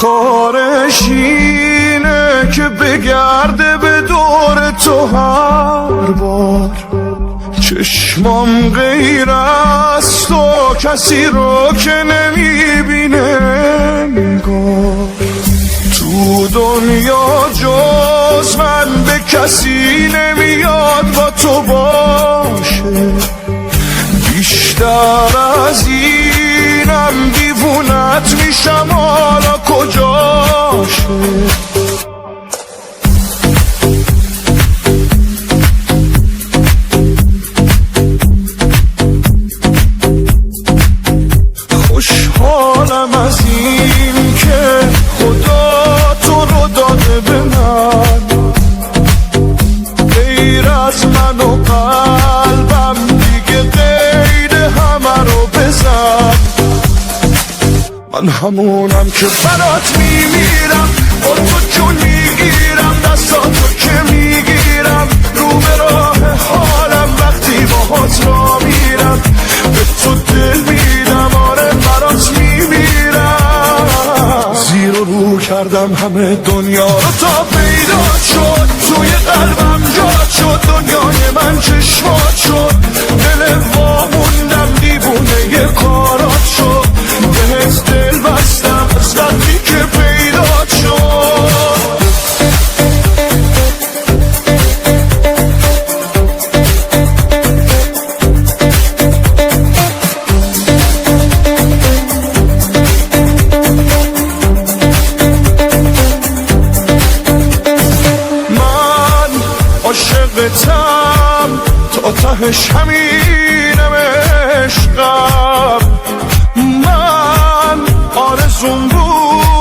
کارش اینه که بگرده به دور تو هر بار. چشمام غیر از تو کسی رو که نمیبینه انگار. تو دنیا جز من به کسی نمیاد با تو باشه. بیشتر از اینم دیوونت میشم حالا کجاشه. خوشحالم از این که خدا تو رو داده به من، غیر از من و قلبم دیگه غیر همه رو بزن. من همونم که برات میمیرم، با تو جون میگیرم، دستاتو که میگیرم، رو به راه حالم وقتی باهات را میرم، به تو دل میدم آره برات میمیرم. زیر و رو کردم همه دنیا رو تا پیدا شد، توی قلبم جا شد، دنیای من چشمات شد، دل واموندم دیوونه یه کارات شد، بهت دل بستم از وقتی که پیدا شد. من عاشقتم تا تهش همینم عشقم، من آرزوم بود